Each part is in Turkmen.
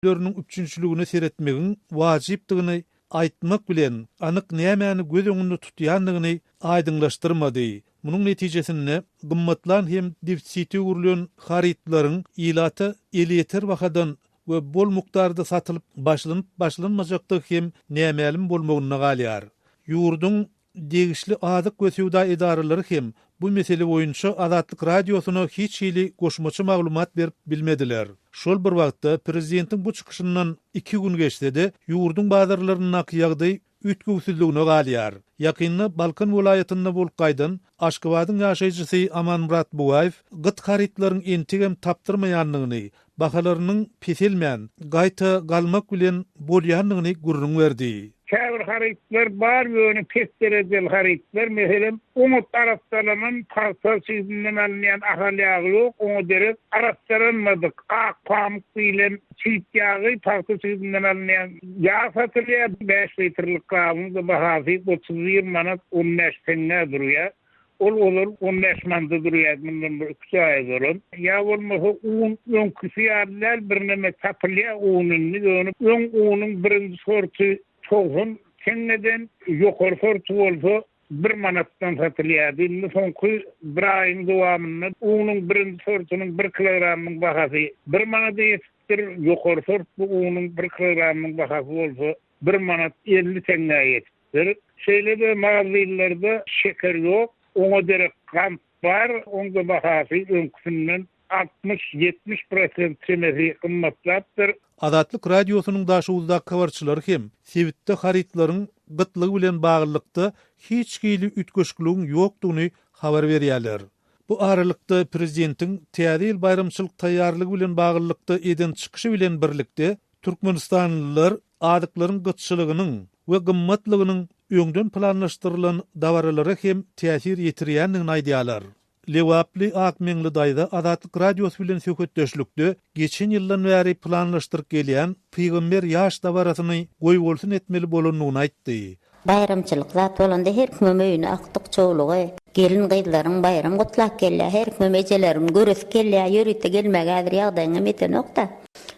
Leriniň üpjünçiligine seretmegiň wajypdygyny aýtmak bilen, anyk nämäni göz öňünde tutýandygyny aýdyňlaşdyrmady. Munuň netijesinde, gymmatlan hem defisite öwrülen harytlaryň ilata elýeter bahadan we bol mukdarda satylyp başlanyp-başlanmajakdygy hem nämälim bolmagynda galýar. Ýurduň Degişli azyk we söwda edaralary hem bu mesele boýunça Azatlyk Radiosyna hiç hili goşmaça maglumat berip bilmediler. Şol bir wagtda, prezidentiň bu çykyşyndan iki gün geçse-de, ýurduň bazarlaryndaky ýagdaý üýtgewsizligine galýar. Ýakynda Balkan welaýatynda bolup gaýdan Aşgabadyň ýaşaýjysy Amanmyrat Bugaýew gyt harytlaryň entegem tapdyrmaýandygyny, bahalarynyň peselmän, gaýta galmak bilen bolýandygyny gürrüň berdi. Käbir harytlar bar, ýöne pes derejeli harytlar, meselem, oňat arassalanan pagta çigdinden alynýan ahal ýagy ýok, oňa derek arassalanmadyk ak pamyk diýlen çigit ýagy, pagta çigdinden alynýan ýag satylýar. Bäş litrlik gabyň-da bahasy 31 manat 15 teňňä durýar. Ol ozal 15 manada durýardy, mundan bir iki-üç aý ozalam. Ýa bolmasa un öňküsi ýaly däl, birneme tapylýar un indi, ýöne öň unuň birinji sorty 90 teňňeden, ýokary sorty bolsa bir manatdan satylýardy. Indi soňky bir aýyň dowamynda unuň birinji sortunyň bir kilogramynyň bahasy bir manada ýetipdir, ýokary sortly unuň bir kilogramynyň bahasy bolsa bir manat 50 teňňä ýetipdir. Şeýle-de magazinlerde şeker ýok, oňa derek gant bar, oň-da bahasy öňküsinden 60, 70 prosent çemesi gymmatlapdyr. Azatlyk Radiosynyň Daşoguzdaky habarçylary hem sebitde harytlaryň gytlygy bilen baglylykda hiç hili üýtgeşikligiň ýokdugyny habar berýärler. Bu aralykda, prezidentiň Täze ýyl baýramçylyk taýýarlygy bilen baglylykda eden çykyşy bilen birlikde, türkmenistanlylar azyklaryň gytçylygynyň we gymmatlygynyň öňden planlaşdyrylan dabaralara hem täsir ýetirýändigini aýdýarlar. Lebaply Akmeňli daýza Azatlyk Radiosy bilen söhbetdeşlikde geçen ýyldan bäri planlaşdyryp gelýän Pygamber ýaş dabarasyny goýbolsun etmeli bolandygyny aýtdy. Baýramçylyk zat bolanda her kimem öýüne agtyk-çowlugy, gelin-gyzlaryň baýram gutlap gelýär, her kimem ejeleriniň göresi gelýär, ýörite gelmäge häzir ýagdaýyňam ýetenok-da.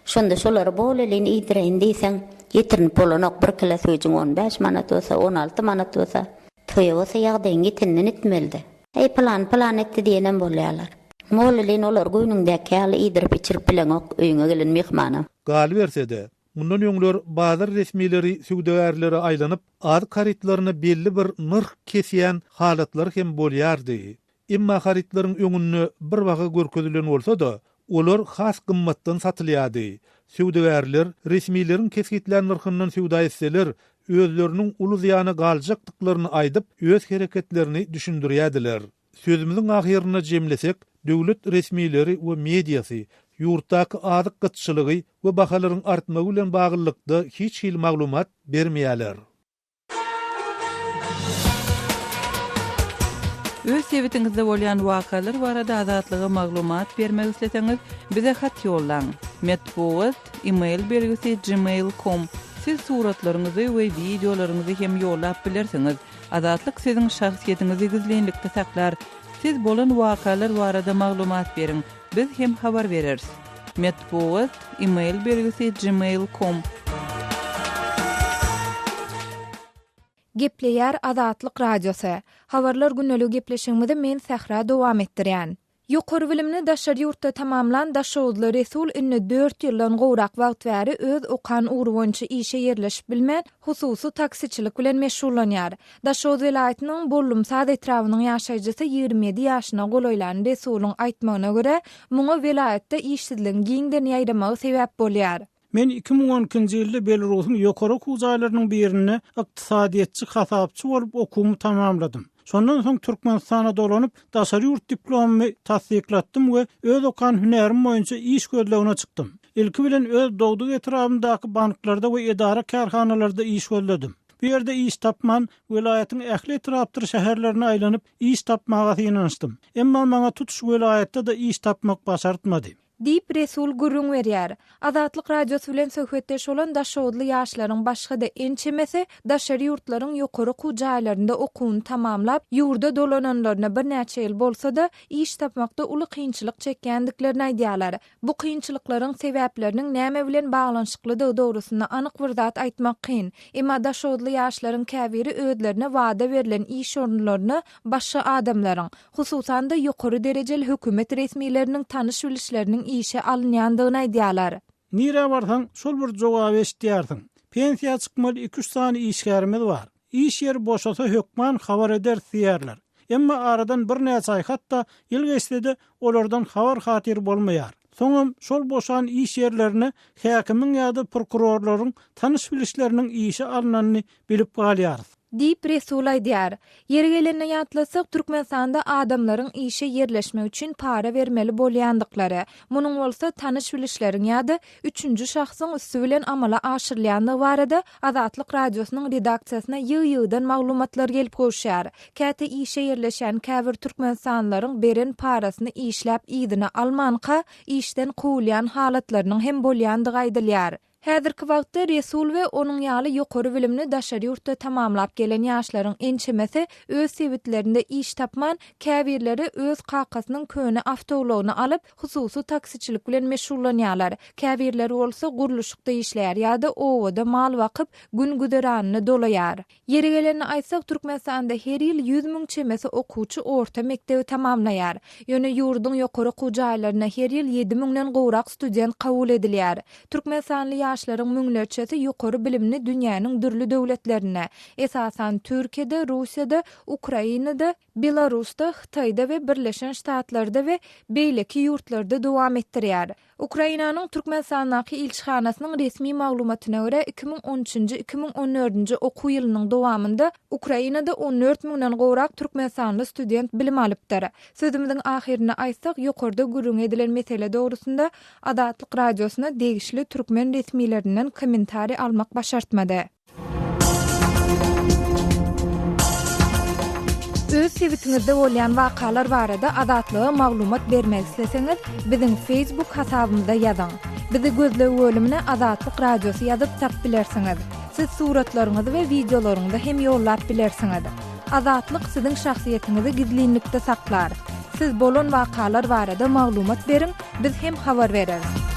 Şonda şolary bol-elin iýdireýin diýseň, ýetirinip bolanok, bir kile süýjüň on bäş manat bolsa, on alty manat bolsa, toýa bolsa ýagdaýyň ýeteninden etmeli-dä. Eý, pylany pylan etdi diýenem bolýarlar. Bol-elin olary göwnüňdäki ýaly iýdirip-içirip bileňok öýüňe gelen myhmana. Galyberse-de, Mundan öňler bazar resmileri söwdagärlere aýlanyp, azyk harytlaryna belli bir nyrh kesýän halatlary hem bolýardy. Emma harytlaryň öňünde bir baha görkezilen bolsa-da, olar has gymmatdan satylýardy. Söwdagärler resmileriň kesgitlän nyrhyndan söwda etseler, özleriniň uly zyýana galjakdyklaryny aýdyp, öz hereketlerini düşündirýärdiler. Sözümiziň ahyrynda jemlesek, döwlet resmileri we mediasy ýurtdaky azyk gytçylygy we bahalaryň artmagy bilen baglylykda hiç hili maglumat bermeýärler. Öz sebitiňizde bolýan wakalar barada Azatlyga maglumat bermek isleseňiz, bize hat ýollaň. Metbugat, e-mail belgisi gmail com. Siz suratlaryňyzy we wideolaryňyzy hem ýollap bilersiňiz. Azatlyk siziň şahsyýetiňizi gizlinlikde saklar. Siz bolan wakalar barada maglumat beriň, biz hem habar bereris. Metbugat, e-mail belgisi gmail com. Gepleýär Azatlyk Radiosy. Habarlar gündeligi gepleşigimizi men Sähra dowam etdirýän. Ýokary bilimini daşary ýurtda tamamlan daşoguzly Resul indi dört ýyldan gowrak wagt bäri öz okan ugry boýunça işe ýerleşip bilmän, hususy taksiçilik bilen meşgullanýar. Daşoguz welaýatynyň Bollumsaz etrabynyň ýaşaýjysy 27 ýaşyna golaýlan Resulyň aýtmagyna görä, muňa welaýatda işsizligiň giňden ýaýramagy sebäp bolýar. Men 2012-nji ýylda Belarusyň ýokary okuw jaýlarynyň birinde ykdysadyýetçi hasapçy bolup okuwymy tamamladym. Şondan soň Türkmenistana dolanyp, daşary ýurt diplomymy tassyklatdym we öz okan hünärim boýunça iş gözlegine çykdym. Ilki bilen öz dogduk etrabymdaky banklarda we edara-kärhanalarda iş gözledim. Bu ýerde iş tapman, welaýatyň ähli etrapdyr şäherlerine aýlanyp, iş tapmaga synanyşdym. Emma maňa tutuş welaýatda-da iş tapmak başartmady. Diýip, Resul gürrüň berýär. Azatlyk Radiosy bilen söhbetdeş bolan daşoguzly ýaşlaryň başga-da ençemesi daşary ýurtlaryň ýokary okuw jaýlarynda okuwyny tamamlap, ýurda dolananlaryna birnäçe ýyl bolsa-da, iş tapmakda uly kynçylyk çekýändiklerini aýdýarlar. Bu kynçylyklaryň sebäpleriniň näme bilen baglanyşyklydygy dogrusynda anyk bir zat aýtmak kyn. Emma daşoguzly ýaşlaryň käbiri özlerine wada berlen iş orunlaryna başga adamlaryň, hususan-da ýokary derejeli hökümet resmileriniň tanyş-bilişleriniň işe alynýandygyny aýdýarlar. Nirä barsaň, şol bir jogaby eşidýärsiň. Pensiýa çykmaly iki-üç sany işgärimiz bar. Iş ýeri boşasa hökman habar ederis diýýärler. Emma aradan birnäçe aý hatda ýyl geçse-de olardan habar-hatyr bolmaýar. Soňam şol boşan iş ýerlerine häkimiň ýa-da prokurorlaryň tanyş-bilişleriniň işe alnanyny bilip galýarys. Diýip, Resul aýdýar. Ýeri gelende ýatlatsak, Türkmenistanda adamlaryň işe ýerleşmek üçin para bermeli bolýandyklary, munuň bolsa tanyş-bilişleriň ýa-da üçünji şahsyň üsti bilen amala aşyrylýandygy barada Azatlyk Radiosynyň redaksiýasyna ýygy-ýygydan maglumatlar gelip gowuşýar. Käte işe ýerleşen käbir türkmenistanlylaryň beren parasyny işläp yzyna almanka, işden kowulýan halatlarynyň hem bolýandygy aýdylýar. Häzirki wagtda Resul we onuň ýaly ýokary bilimini daşary ýurtda tamamlap gelen ýaşlaryň ençemesi öz sebitlerinde iş tapman, käbirleri öz kakasynyň köne awtoulagyny alyp, hususy taksiçilik bilen meşgullanýarlar. Käbirleri bolsa gurluşykda işleýär ýa-da obada mal bakyp, gün-güzeranyny dolaýar. Ýeri gelende aýtsak, Türkmenistanda her ýyl 100 müň çemesi okuwçy orta mekdebi tamamlaýar. Ýöne ýurduň ýokary okuw jaýlaryna her ýyl ýedi müňden gowrak student kabul edilýär. Türkmenistanly ýaşlaryň müňlerçesi ýokary bilimini dünýäniň dürli döwletlerinde, esasan, Türkiýede, Russiýada, Ukrainada, Belarusda, Hytaýda we Birleşen Ştatlarda we beýleki ýurtlarda dowam etdirýär. Ukrainanyň Türkmenistandaky ilçihanasynyň resmi maglumatyna görä, 2013-nji, 2014-nji okuw ýylynyň dowamynda Ukrainada 14 müňden gowrak türkmenistanly student bilim alypdyr. Sözümiziň ahyrynda aýtsak, ýokarda gürrüňi edilen mesele dogrusynda Azatlyk Radiosyna degişli türkmen resmilerinden kommentariý almak başartmady. Öz sebitiňizde bolýan wakalar barada Azatlyga maglumat bermek isleseňiz, biziň Facebook hasabymyza ýazyň. Bizi gözleg bölümine Azatlyk Radiosy ýazyp tap bilersiňiz. Siz suratlaryňyzy we wideolaryňyzy hem ýollap bilersiňiz. Azatlyk siziň şahsyýetiňizi gizlinlikde saklar. Siz bolan wakalar barada maglumat beriň, biz hem habar bereris.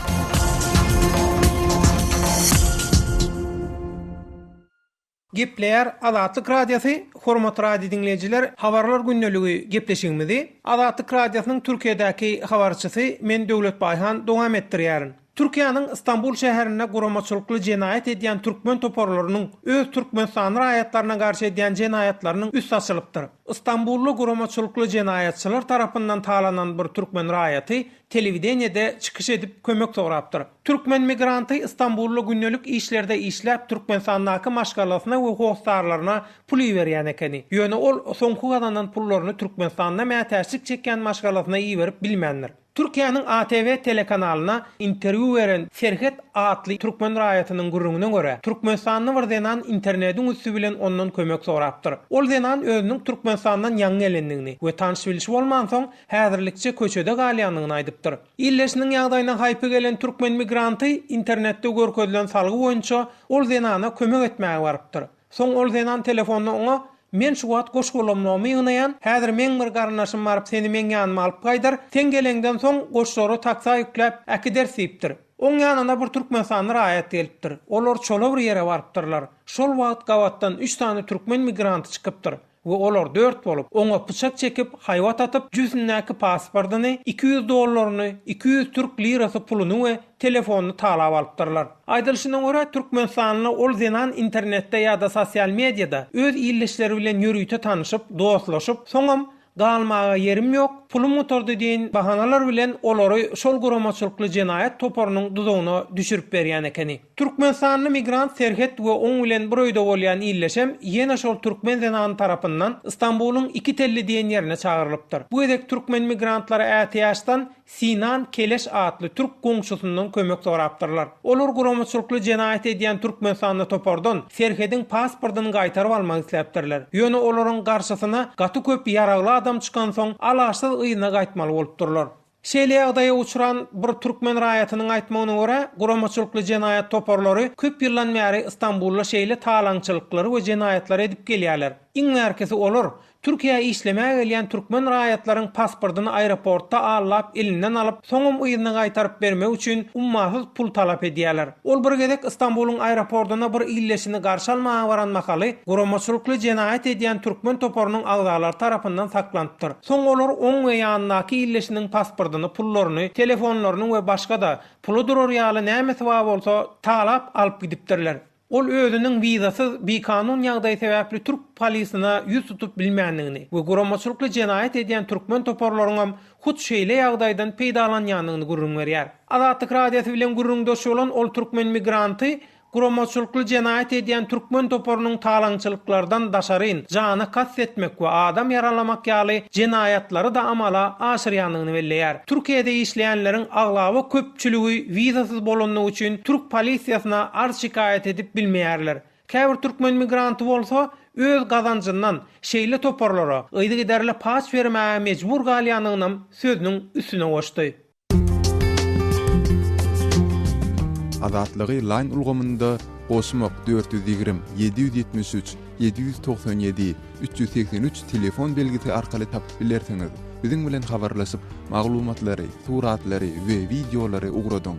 Gepleýär Azatlyk Radiosy, Hormatly radio diňleýjiler, Habarlar gündeligi gepleşigimizi Azatlyk Radiosynyň Türkiýedäki habarçysy men Döwlet Baýhan dowam etdirýärin. Türkiýäniň Stambul şäherinde guramaçylykly jenaýat edýän türkmen toparlarynyň öz türkmenistanly raýatlaryna garşy edýän jenaýatlarynyň üsti açylypdyr. Stambulda guramaçylykly jenaýatçylar tarapyndan talanan bir türkmen raýaty telewideniýede çykyş edip kömek sorapdyr. Türkmen migranty Stambulda gündelik işlerde işläp Türkmenistandaky maşgalasyna we hossarlaryna pul iberýän ekeni. Ýöne ol soňky gazanan pullaryny Türkmenistanda mätäçlik çekýän maşgalasyna iberip bilmändir. Türkiýäniň ATV telekanalyna interwýu beren Serhet atly türkmen raýatynyň gürrüňine görä, türkmenistanly bir zenan internediň üsti bilen ondan kömek sorapdyr. Ol zenan özüniň Türkmenistandan ýaňy gelendigini we tanyş-bilşi bolmansoň, häzirlikçe köçede galýandygyny aýdypdyr. Ildeşiniň ýagdaýyna haýpy gelen türkmen migranty internetde görkezilen salgy boýunça ol zenana kömek etmäge barypdyr. Soň ol zenan telefonda oňa, Men şu wagt goş-golamlarymy ýygnaýan, häzir meň bir garyndaşym baryp seni meň ýanyma alyp gaýdar, sen geleňden soň goşlary taksa ýükläp äkideris diýipdir. Oň ýanyna bir türkmenistanly raýat gelipdir. Olar çola bir ýere barypdyrlar. Şol wagt gabatdan üç sany türkmen migranty çykypdyr. We olar dört bolup, oňa pyçak çekip, haýbat atyp, jübüsindäki pasportyny, 200 dollaryny, 200 türk lirasy puluny we telefonyny talap alypdyrlar. Aýdylyşyna görä, türkmenistanly ol zenan internetde ýa-da sosial mediada öz ildeşleri bilen ýörite tanyşyp, dostlaşyp, soňam Galmaga ýerim ýok, pulum gutardy diýen bahanalar bilen olary şol guramaçylykly jenaýat toparynyň duzagyna düşürip berýän ekeni. Türkmenistanly migrant Serhet we oň bilen bir öýde bolýan ildeşem ýene şol türkmen zenany tarapyndan Stambulyň Iki telli diýen ýerine çagyrylypdyr. Bu gezek türkmen migrantlary ätiýaçdan Sinan Keleş atly türk goňşusyndan kömek sorapdyrlar. Olar guramaçylykly jenaýat edýän türkmenistanly topardan Serhediň pasportyny gaýtaryp almak isläpdirler. Ýöne olaryň garşysyna gaty köp ýaragly adam çykansoň, alaçsyz yzyna gaýtmaly bolupdyrlar. Şeýle ýagdaýa uçran bir türkmen raýatynyň aýtmagyna görä, guramaçylykly jenaýat toparlary köp ýyldan bäri Stambulda şeýle talaňçylyklary we jenaýatlary edip gelýärler. Iň bärkisi olar Türkiýä işlemäge gelýän türkmen raýatlaryň pasportyny aeroportda allap elinden alyp, soňam yzyna gaýtaryp bermek üçin ummasyz pul talap edýärler. Ol bir gezek Stambulyň aeroportuna bir ildeşini garşy almaga baran mahaly guramaçylykly jenaýat edýän türkmen toparynyň agzalary tarapyndan saklanypdyr. Soň olar oň we ýanyndaky ildeşiniň pasportyny, pullaryny, telefonlaryny we başga-da pula durar ýaly nämesi bar bolsa talap alyp gidipdirler. Ol özüniň wizasyz bikanun ýagdaý sebäpli türk polisine ýüz tutup bilmändigini we guramaçylykly jenaýat edýän türkmen toparlaryňam hut şeýle ýagdaýdan peýdalanýandygyny gürrüň berýär. Azatlyk Radiosy bilen gürrüňdeş bolan ol türkmen migranty guramaçylykly jenaýat edýän türkmen toparynyň talaňçylyklardan daşaryn jana kast etmek we adam ýaralamak ýaly jenaýatlary-da amala aşyrýandygyny belleýär. Türkiýede işleýänleriň aglaba köpçüligi wizasyz bolandygy üçin türk polisiýasyna arz-şikaýat edip bilmeýärler. Käbir türkmen migranty bolsa öz gazanjyndan şeýle toparlara yzygiderli paç bermäge mejbur galýandygynam sözüniň üstüne goşdy. Azatlygy Line ulgamynda goşmak 420 773 797 383 telefon belgisi arkaly tapyp bilersiňiz. Biziň bilen habarlaşyp, maglumatlary, suratlary we wideolary ugradyň.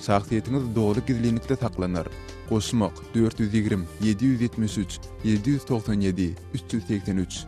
Şahsyýetiňiz doly gizlinlikde saklanar. Goşmak 420 773 797 383.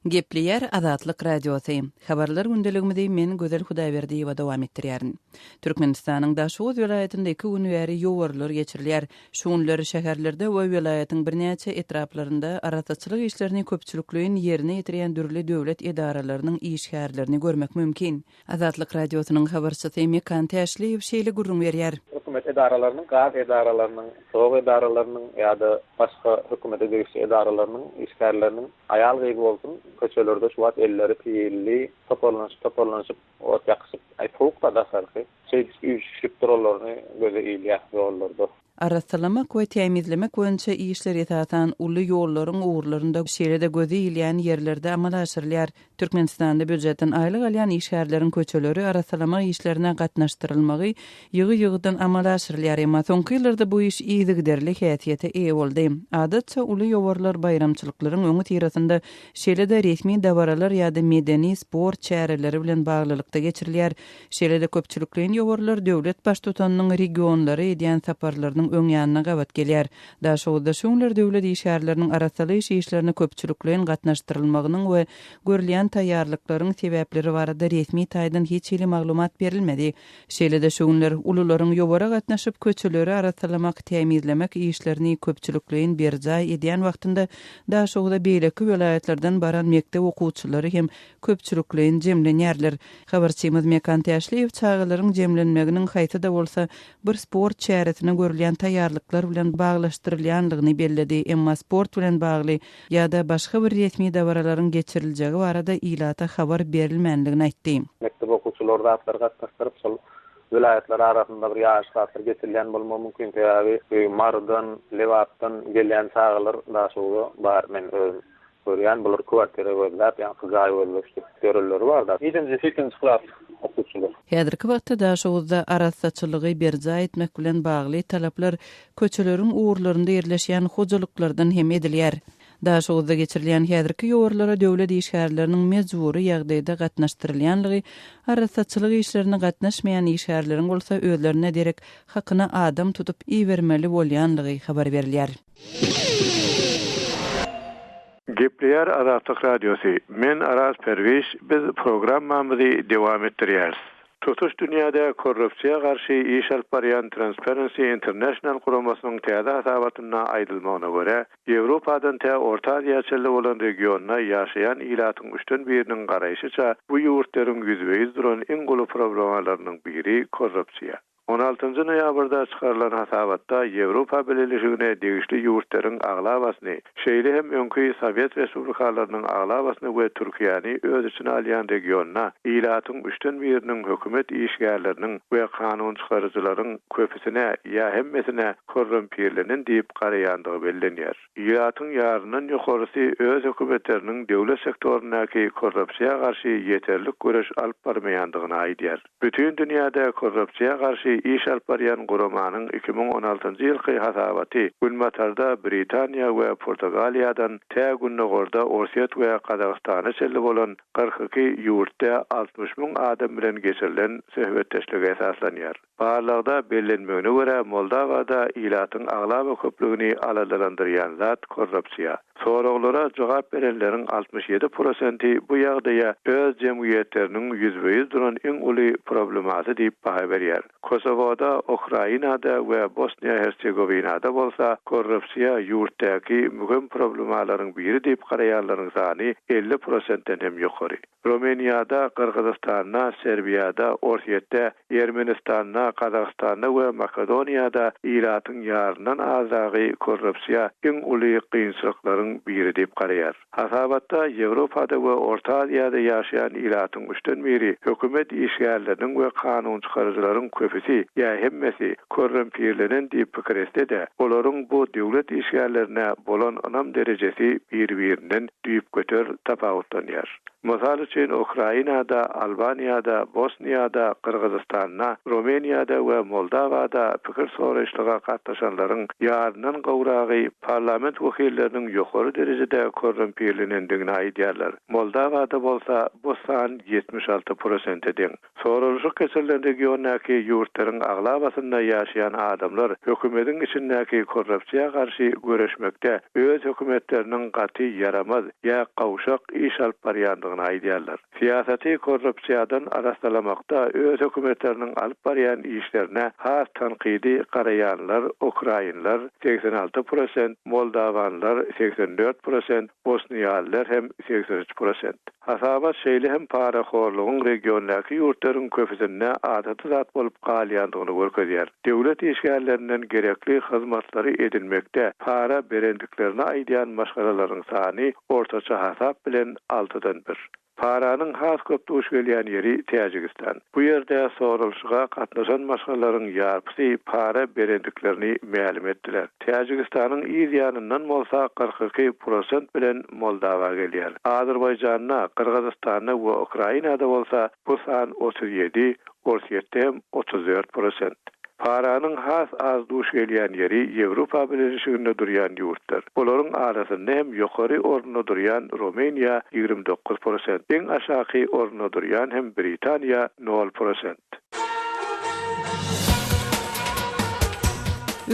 Gepleýär Azatlyk Radiosy. Habarlar gündeligimizi men Gözel Hudaýberdiýewa dowam etdirýärin. Türkmenistanyň Daşoguz welaýatynda iki gün bäri ýowarlar geçirilýär. Şu günler şäherlerde we welaýatyň birnäçe etraplarynda arassaçylyk işlerini köpçülikleýin ýerine ýetirýän dürli döwlet edaralarynyň işgärlerini görmek mümkin. Azatlyk Radiosynyň habarçysy Mekan Täşliýew şeýle gürrüň berýär. Hökümet edaralarynyň, gaz edaralarynyň, tok edaralarynyň ýa-da başga hökümete degişli edaralarynyň işgärleriniň aýal-gyz bolsun, köçelerde şu wagt elleri pilli, toparlanyşyp-toparlanyşyp ot ýakyşyp, aý sowuk-da daşarysy, şeýdişip üýşüşip duranlaryny göze ilýär ýollarda. Arassalamak we tämizlemek boýunça işler esasan uly ýollaryň ugurlarynda, şeýle-de göze ilýän ýerlerde amala aşyrylýar. Türkmenistanda býujetden aýlyk alýan işgärleriň köçeleri arassalamak işlerine gatnaşdyrylmagy ýygy-ýygydan amala aşyrylýar, emma soňky ýyllarda bu iş yzygiderli häsiýete eýe boldy. Adatça, uly ýowarlar baýramçylyklaryň öňüsyrasynda, şeýle-de resmi dabaralar ýa-da medeni, sport çäreleri bilen baglylykda geçirilýär. Şeýle-de köpçülikleýin ýowarlar döwlet Baştutanynyň regionlara edýän saparlarynyň öň ýanyna gabat gelýär. Daşoguzda şu günler döwlet işgärleriniň arassalaýyş işlerine köpçülikleýin gatnaşdyrylmagynyň we görülýän taýýarlyklaryň sebäpleri barada resmi taýdan hiç hili maglumat berilmedi. Şeýle-de şu günler ulularyň ýowara gatnaşyp köçeleri arassalamak, tämizlemek işlerini köpçülikleýin berjaý edýän wagtynda Daşoguza beýleki welaýatlardan baran mekdep okuwçylary hem köpçülikleýin jemlenýärler. Habarçymyz Mekan Täşliýew çagalaryň jemlenmeginiň haýsy-da bolsa bir sport çäresine görülýän taýýarlyklar bilen baglaşdyrylýanlygyny belledi, emma sport bilen bagly ýa-da başga bir resmi dabaralaryň geçiriljegi barada ilata habar berilmänligini aýtdy. Mekdep okuwçylary zatlary gatnaşdyryp, şol welaýatlar arasynda bir ýaryş zatlar geçirilýän bolmagy mümkin. Sebäbi Marydan, Lebapdan gelýän çagalar Daşoguzda bar, men özüm Görýän bular kwartira gözläp, ýaňky jaý gözleşip ýörenleri bar-da. Ýedinji, sekizinji klas okuwçylar. Häzirki wagtda Daşoguzda arassaçylygy berjaý etmek bilen bagly talaplar köçeleriň ugurlarynda ýerleşýän hojalyklardan hem edilýär. Daşoguzda geçirilýän häzirki ýowarlara döwlet işgärleriniň mejbury ýagdaýda gatnaşdyrylýanlygy, arassaçylyk işlerine gatnaşmaýan işgärleriň bolsa özlerine derek hakyna adam tutup ibermeli bolýanlygy habar berilýär. Gepleýär Azatlyk Radiosy, Men Araz Perwiş, biz programmamyzy dowam etdirýäris. Tutuş dünýäde korrupsiýa garşy iş alyp barýan Transparency International guramasynyň täze hasabatynda aýdylmagyna görä, Ýewropadan tä Orta Aziýa çenli bolan regionda ýaşaýan ilatyň üçden biriniň garaýşyça, bu ýurtlaryň ýüzbe-ýüz duran iň uly problemalarynyň biri korrupsiýa. On altynjy noýabrda çykarylan hasabatda Ýewropa Bileleşigine degişli ýurtlaryň aglabasyny, şeýle hem öňki sowet respublikalarynyň aglabasyny we Türkiýäni öz içine alýan regionda ilatyň üçden biriniň hökümet işgärleriniň we kanunçykaryjylaryň köpüsine ýa hemmesine korrumpirlenen diýip garaýandygy bellenýär. Ilatyň ýaryndan ýokarysy öz hökümetleriniň döwlet sektoryndaky korrupsiýa garşy ýeterlik göreş alyp barmaýandygyny aýdýar. Bütin dünýäde korrupsiýa garşy iş alyp barýan guramanyň 2016-njy ýylky hasabaty günbatarda Britaniýa we Portugaliýadan tä gündogarda Orsýet we Gazagystana çenli bolan 42 ýurtda 60 müň adam bilen geçirilen söhbetdeşlige esaslanýar. Barlagda bellenmegine görä, Moldawada ilatyň aglaba köplügini aladalandyrýan zat korrupsiýa. Soraglara jogap berenleriň 67 prosenti bu ýagdaýa öz jemgyýetleriniň ýüzbe-ýüz duran iň uly problemasy diýip baha berýär. Kosowoda, Ukrainada we Bosniýa-Hersegowinada bolsa korrupsiýa ýurtdaky möhüm problemalaryň biri diýip garaýanlaryň sany 50 prosentden hem ýokary. Rumyniýada, Gyrgyzystanda, Serbiýada, Orsýetde, Ermenistanda, Gazagystanda we Makedoniýada ilatyň ýaryndan azragy korrupsiýa iň uly kynçylyklaryň biri diýip garaýar. Hasabatda Ýewropada we Orta Aziýada ýaşaýan ilatyň üçden biri, hökümet işgärleriniň we kanunçykaryjylaryň köpüsi ýa hemmesi korrumpirlenen diýip pikir etse-de, olaryň bu döwlet işgärlerine bolan ynam derejesi bir-birinden düýpgöter tapawutlanýar. Mysal üçin, Ukrainada, Albaniýada, Bosniýada, Gyrgyzystanda, Rumyniýada we Moldawada pikir soraýyşlyga gatnaşanlaryň ýaryndan gowragy parlament wekilleriniň ýokary derejede korrumpirlenendigini aýdýarlar. Moldawada bolsa bu san 76 prosente deň. Soralyşyk geçirilen regiondaky ýurtlaryň aglabasynda ýaşaýan adamlar hökümediň içindäki korrupsiýa garşy göreşmekde öz hökümetleriniň gaty ýaramaz ýa gowşak iş alyp barýandygyny aýdýarlar. Syýasaty korrupsiýadan arassalamakda öz hökümetleriniň alyp barýan işlerine has tankydy garaýanlar ukrainler, 86 prosent, moldawanlar, 84 prosent, bosniýalylar hem, 83 prosent. Hasabat şeýle hem parahorlugyň regiondaky ýurtlaryň köpüsinde adaty zat bolup galýandygyny görkezýär. Döwlet işgärlerinden gerekli hyzmatlary edinmekde para berendiklerini aýdýan maşgalalaryň sany ortaça hasap bilen altydan bir. Paranyň has köp duş gelýän ýeri Täjigistan. Bu ýerde soralyşyga gatnaşan maşgalalaryň ýarpysy para berendiklerini mälim etdiler. Täjigistanyň yz ýanyndan bolsa 42 prosent bilen Moldawa gelýär. Azerbaýjanda, Gyrgyzystanda we Ukrainada bolsa bu san 37, Orsýetde hem 34 prosent. Paranyň has az duş gelýän ýeri Ýewropa Bileleşiginde durýan ýurtlar. Olaryň arasynda hem ýokary orunda durýan Rumyniýa 29 prosent, iň aşaky orunda durýan hem Britaniýa nol prosent.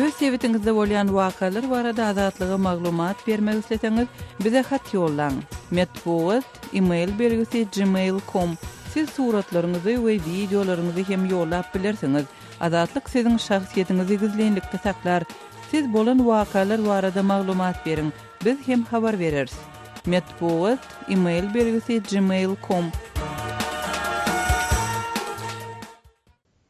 Öz sebitiňizde bolýan wakalar barada Azatlyga maglumat bermek isleseňiz, bize hat ýollaň. Metbugat, e-mail belgisi gmail com. Siz suratlaryňyzy we wideolaryňyzy hem ýollap bilersiňiz. Azatlyk siziň şahsyýetiňizi gizlinlikde saklar. Siz bolan wakalar barada maglumat beriň, biz hem habar bereris. Metbugat, e-mail belgisi gmail com.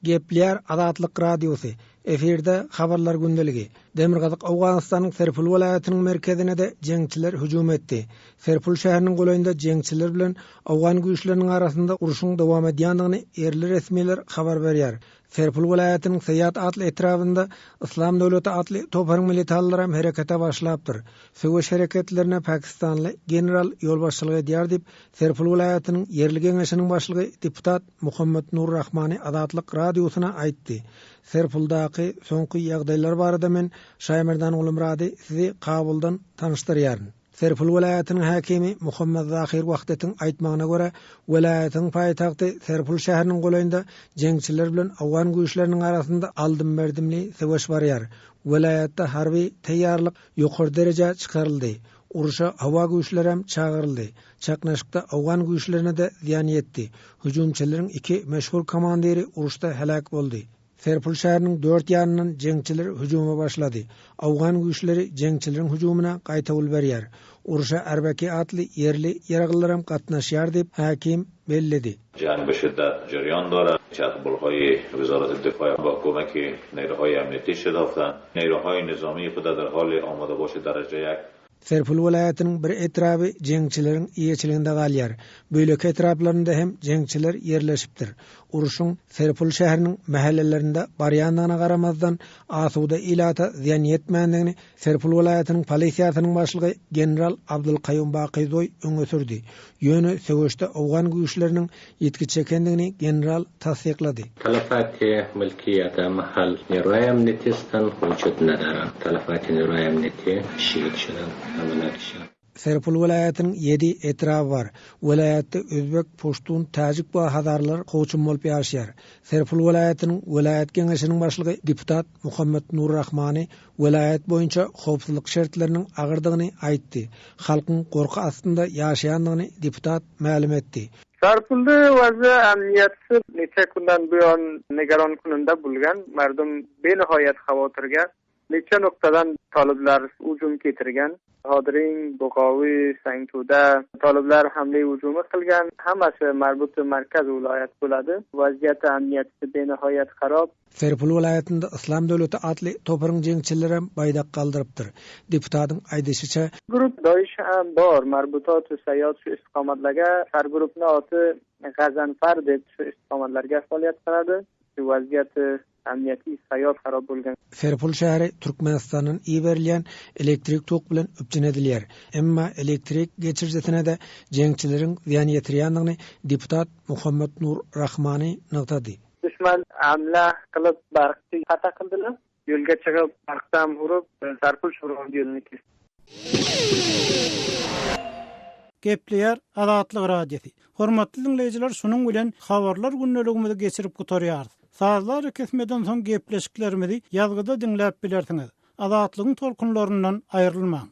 Gepleýär Azatlyk Radiosy, efirde Habarlar gündeligi. Demirgazyk Owganystanyň Serpul welaýatynyň merkezine-de jeňçiler hüjüm etdi. Serpul şäheriniň golaýynda jeňçiler bilen owgan güýçleriniň arasynda urşuň dowam edýändigini ýerli resmiler habar berýär. Serpul welaýatynyň Saýat atly etrabynda Yslam döwleti atly toparyň militanlaram herekete başlapdyr. Söweş hereketlerine pakistanly general ýolbaşçylyk edýär diýip, Serpul welaýatynyň ýerli geňeşiniň başlygy deputat Muhammet Nur Rahmani Azatlyk Radiosyna aýtdy. Serpuldaky soňky ýagdaýlar barada men Şaýmerdan Gulumyrady sizi Kabuldan tanyşdyrýaryn. Serpul welaýatynyň häkimi Muhammet Zahyr Wahdetiň aýtmagyna görä, welaýatyň paýtagty Serpul şäheriniň golaýynda jeňçiler bilen owgan güýçleriniň arasynda aldym-berdimli söweş barýar. Welaýatda harby taýýarlyk ýokary derejä çykaryldy. Urşa howa güýçlerem çagyryldy. Çaknyşykda owgan güýçlerine-de zyýan ýetdi. Hüjümçileriň iki meşhur komandiri uruşda heläk boldy. Serpul şäheriniň dört ýanyndan jeňçiler hüjüme başlady. Owgan güýçleri jeňçileriň hüjümine gaýtawul berýär. Urşa Erbeki atly ýerli ýaraglylaram gatnaşýar diýip, häkim belledi. جنگ به شدت جریان دارد چتربالهای وزارت دفاع با کمک نیروهای امنیتی شتافتند نیروهای نظامی خود در حال آماده باش درجه یک Serpil welaýatynyň bir etraby jeňçileriň eýeçiliginde galýar. Beýleki etraplarynda hem jeňçiler ýerleşipdir. Urşuň Serpil şäheriniň mähellelerinde barýandygyna garamazdan, asuda ilata zyýan ýetmändigini Serpil welaýatynyň polisiýasynyň başlygy general Abdulkaýum Bakyzoý öňe sürdi. Ýöne söweşde owgan güýçleriniň ýitgi çekendigini general tassyklady. Talafati mülki ýa-da mahal neruaý amniyetiystan wujud nadaran. Talafati neruaý amniyeti şehit şudan hamalar şan. Serpil welaýatynyň ýedi etraby bar. Welaýatda özbek, puştun, täjik we hazarlar kowçum bolup ýaşaýar. Serpil welaýatynyň welaýat geňeşiniň başlygy deputat Muhammet Nur Rahmany welaýat boýunça howpsuzlyk şertleriniň agyrdygyny aýtdy. Halkyň gorky astynda ýaşaýandygyny deputat mälim etdi. Sarpyldy waza amniyatsi necha kundan buyon nigaron kununda bulgan mardum benihoyat xavotirga necha nuqtadan toliblar ujum keltirgan Hodiring, Bug'oviy, Sangtuda toliblar hamla ujumi qilgan hammasi marbuti markaz viloyat bo'ladi vaziyati amniyatsi benihoyat xarob Serpil welaýatynda Yslam döwleti atly toparyň jeňçilerem baýdak galdyrypdyr. Deputatyň aýdyşyça, Grup Doish ham bor, marbutot sayyod shu istiqomatlarga sargurupni oti G'azanfar deb shu istiqomatlarga faoliyat qiladi. Vaziyati amniyatiy sayyod xarob bo'lgan. Serpil şäheri Türkmenistandan iberilýän elektrik tok bilen üpjün edilýär. Emma elektrik geçirijisine-de jeňçileriň zyýan ýetirýändigini deputat Muhammet Nur Rahmani nygtady. Duşman hamla qilib barqni xato qildilar. Yo'lga chiqib barqdan urib Sarpul Sho'rg'on yo'lini kesdi. Gepleýär Azatlyk Radiosy. Hormatly diňleýjiler şunuň bilen habarlar gündeligimizi geçirip gutarýarys. Sazly arakesmeden soň gepleşiklerimizi ýazgyda diňläp bilersiňiz. Azatlygyň tolkunlaryndan aýrylmaň.